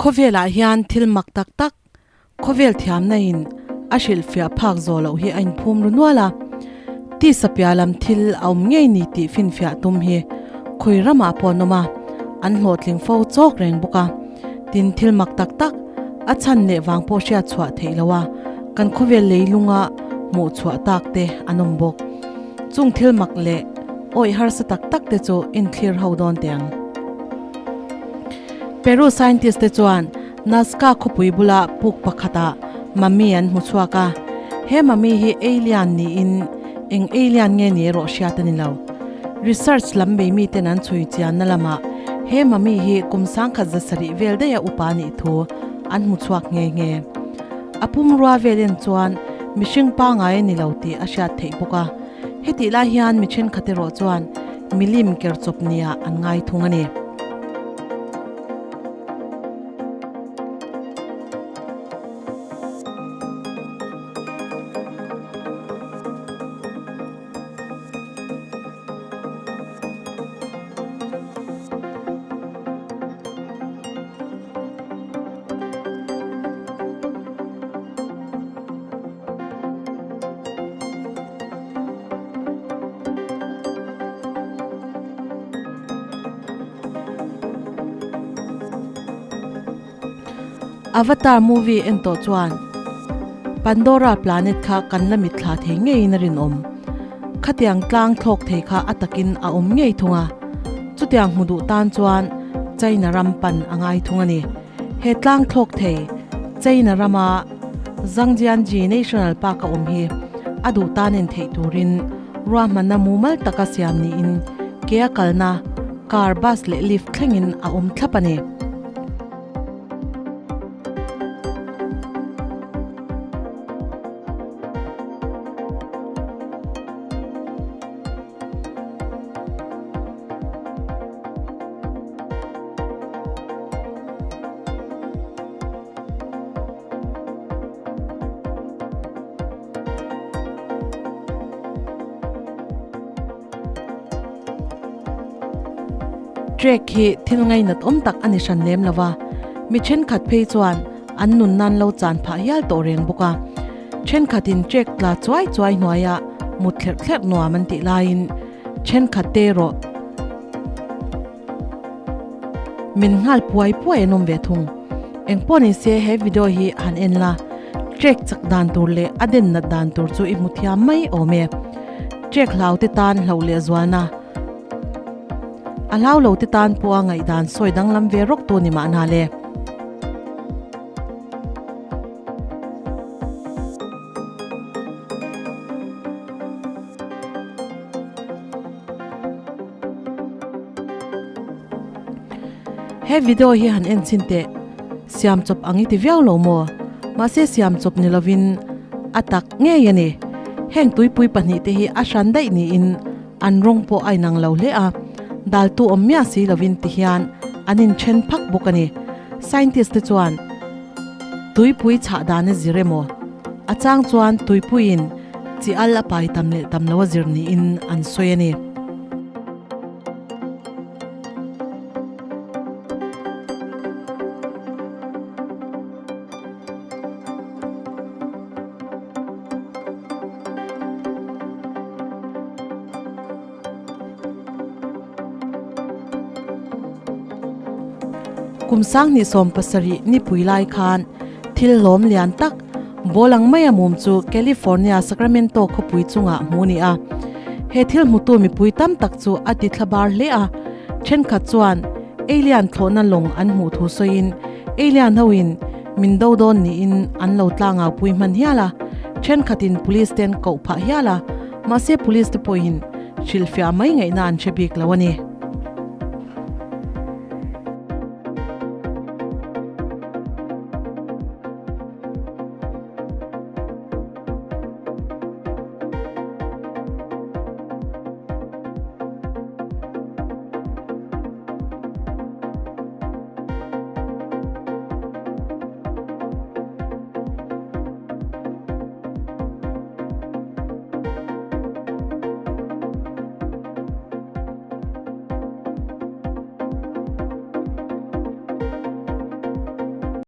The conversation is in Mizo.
Khawvelah hian thil mak tak tak, khawvel thiamna in a hrilhfiah phak zawh loh hi a inphum ru nual a. Tisa piah lam thil a awm ngei ni tih finfiah tum hi khawi ramah pawh an awm a, an hlawhtling fo chawk reng bawk a. Tin, thil mak tak tak a chhan leh vang pawh hriat chhuah theih loh a, kan khawvel leilunga hmuh chhuah tak te an awm bawk. Chung thil mak leh awih harsa tak tak te chu inthlir ho dawn teh ang. Peru scientist te chuan Nazca khawpui bula puk pakhatah mummy an hmu chhuak a, he mummy hi alien niin eng alien nge ni erawh hriat a ni lo. Research lam bei miten an chhui chianna lamah he mummy hi kum sangkhat zasarih vel daiha upa nih thu an hmu chhuak nghe nghe. A pumrua vel en chuan mihring pangai a ni lo tih a hriat theih bawk a, hetih lai hian mi thenkhat erawh chuan milim ker chawp nia an ngai thung a ni. Avatar movie en tawh chuan Pandora planet kha kan la mitthla thei ngeiin a rinawm. Khatiang tlang thlawk thei kha a takin a awm ngei thung a. Chutiang hmu duh tan chuan China ram pan a ngai thung a ni. He tlang thlawk thei China rama Zhangjianji National Park a awm hi a duh tan en theih turin ruahmanna mumal taka siam niin ke a kalna car, bus leh lift thlengin a awm thlap a ni. Trek hi thil ngainat awm tak a ni hran lem lo va, mi thenkhat phei chuan an nun nan lo chan phah hial tawh reng bawk a. Thenkhatin trek tla chuai chuai hnuaia mut thlerh thlerh nuam an tih laiin thenkhat te erawh min nghal puai puai an awm ve thung. Engpawh ni se he video hi han en la, trek chak dan tur leh a den nat dan tur chu i hmu thiam mai awm e. Trek hlau te tan hloh leh zualna a hlau lo te tan pawha ngaihdan sawi danglam ve rawk tu ni mahna le. He video hi han en chhin teh, siam chawp ang i ti viau lo maw? Mahse siam chawp ni lovin a tak ngei a ni. Heng tuipui pahnihte hi a hran daih niin an rawng pawh a inang lo hle a, daltu awm miah si lovin ti hian an inthen phak bawk a ni. Scientist te chuan tuipui chhah dan a zir emaw? A chang chuan tuipuiin chi al a pai tam leh tam lo a zir niin an sawi a ni. Kum sanghnih 70 nipui lai khan thil hlawm lian tak ball ang maia mum chu California Sacramento khawpui chungah hmu a ni a. He thil hmutu mipui tam tak chu a ti thla bar hle a, thenkhat chuan alien thlawhna lawng an hmuh thu sawiin alien hoin min do dawn niin an lo tlangau pui hman hial a, thenkhatin police ten koh phah hial a, mahse police te pawhin hrilhfiah mai ngaihna an hre bik lo a ni.